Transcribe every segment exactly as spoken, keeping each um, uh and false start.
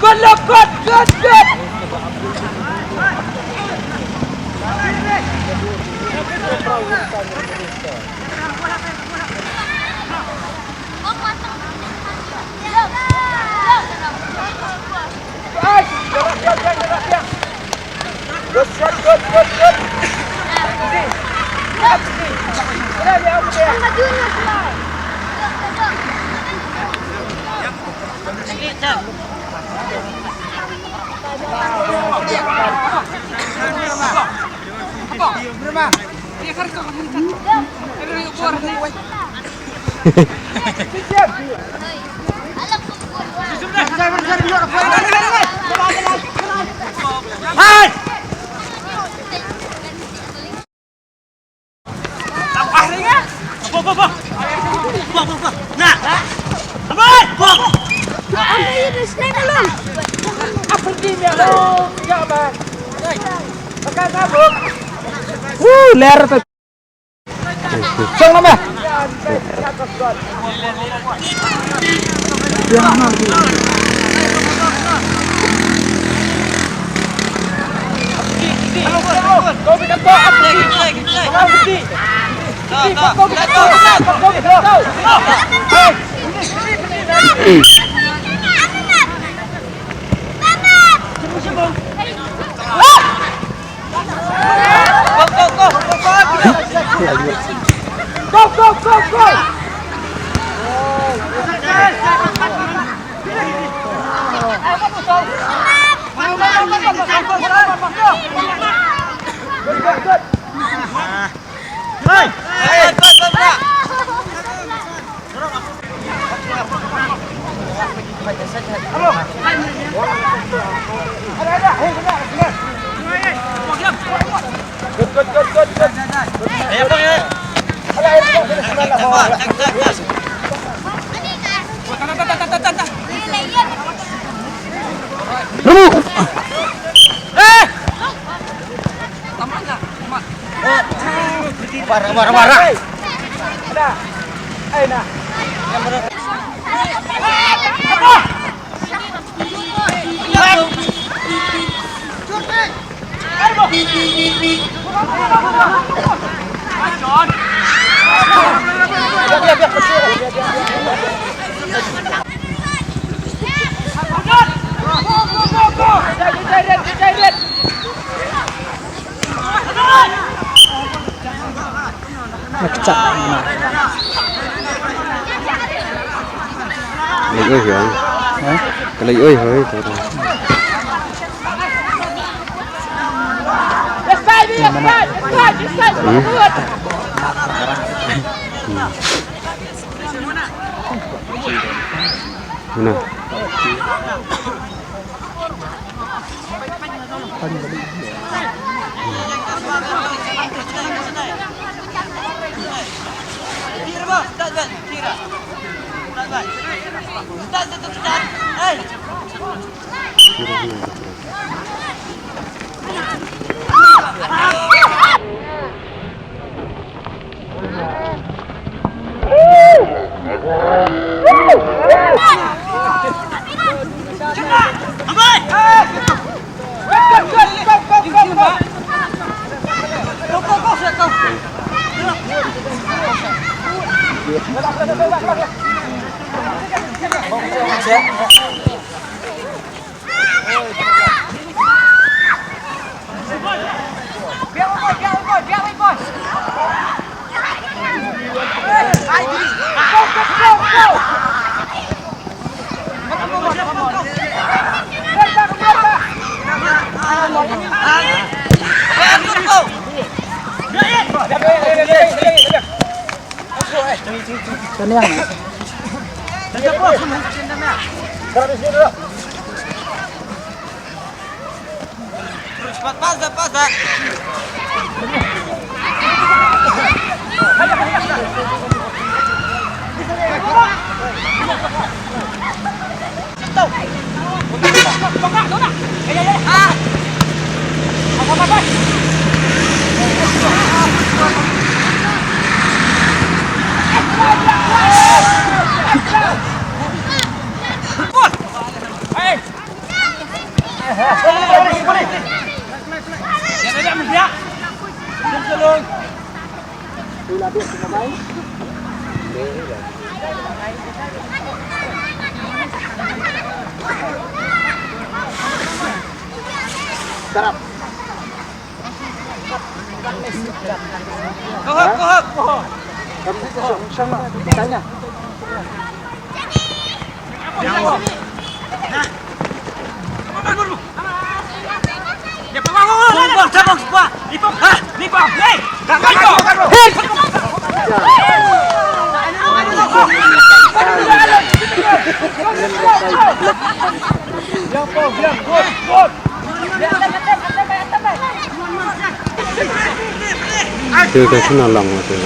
Good, look, good, good, good. Good shot, good, good, good. Woo, ler. Song nama? Go, go, go, go, go. Go, go, go, go. Good, good, good. Hey! Hey! Good, good, good, good, good. Remu! Eh! Mara, mara, mara. Na kchak na. Lei oi hoi. Ha? Ka lei oi hoi tu. Hmm. Hmm. Mana? Cepat, pas, pas, pas. Te ka shna lang ma te.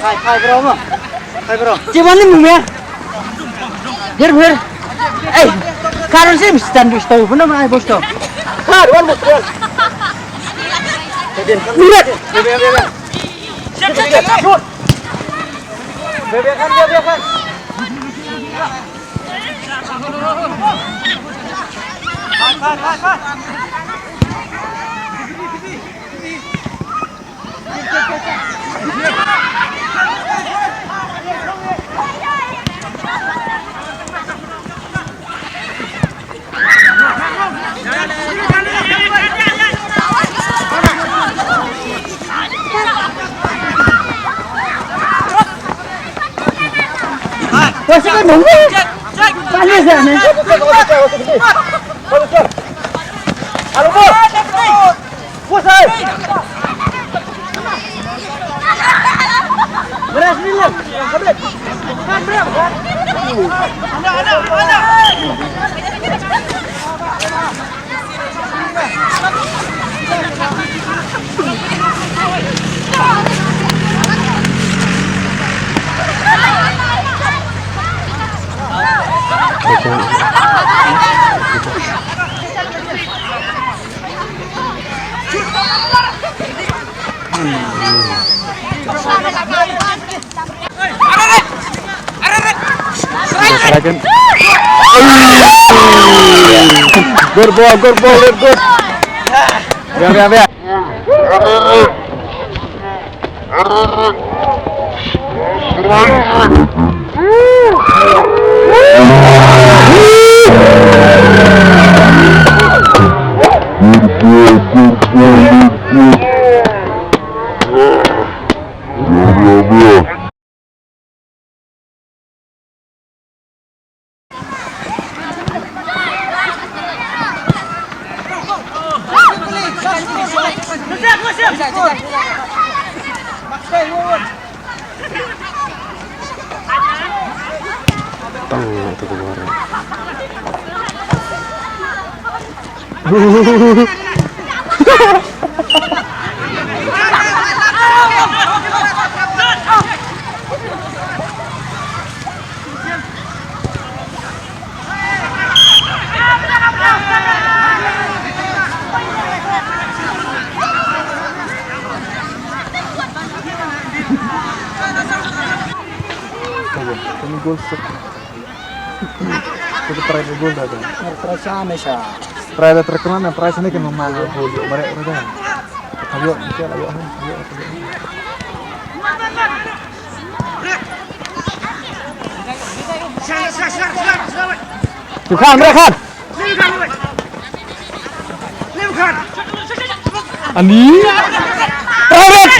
Hai, hai, bro, ma. Hai, bro. Cuma ni mumia. Bher, bher. Eh, karon sih stand bis tau, benar mana bos tau? Karon bos. Urat. Siap, siap, siap, siap. Biarkan, biarkan. Dragon. Good ball, good ball, good, good. Biang, biang, biang. Tang tu kemari. Kani gol suk. Kani try da gol da. Try sa hmesha. Try da try kena na try sani kan memang gol ïoh barek dah. Kali ïoh, kali ïoh, kali ïoh. Khan, Imran Khan. Ani. Robert.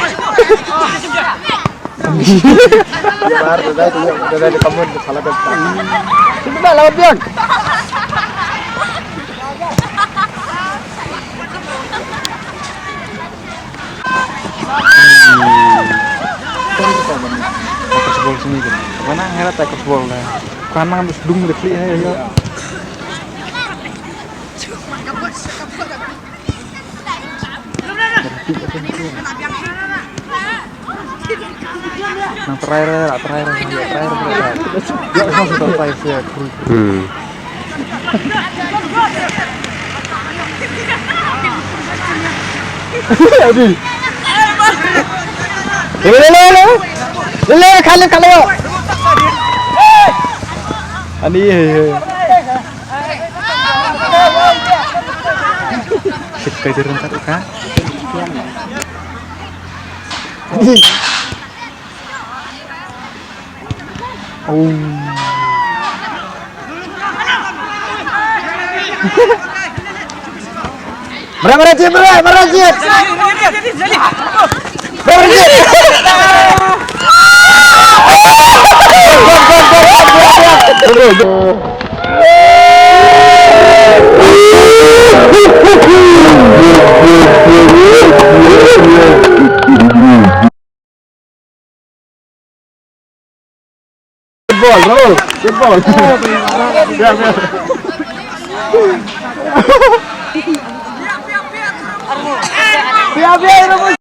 Ani. Bar, dah, dah, dah, dah, kamu salah dah. Sudah lewat dia. Tackle ball sini kan. Mana ngera tackle ball dah. Kana harus dung de klik ya. Nang try re, try re, try re, try re. Ya, sama sudah try saya. Hmm. Adi. Lele, lele, lele. Lele, khale, khale. Ani, he, he. Sip kai diren tak ka. Ani. Oh. Mara, mara, Jit, mara, mara, Jit. Mara, Jit. Good ball, Rahul. Good ball. Biar, biar. Biar, biar, Rahul.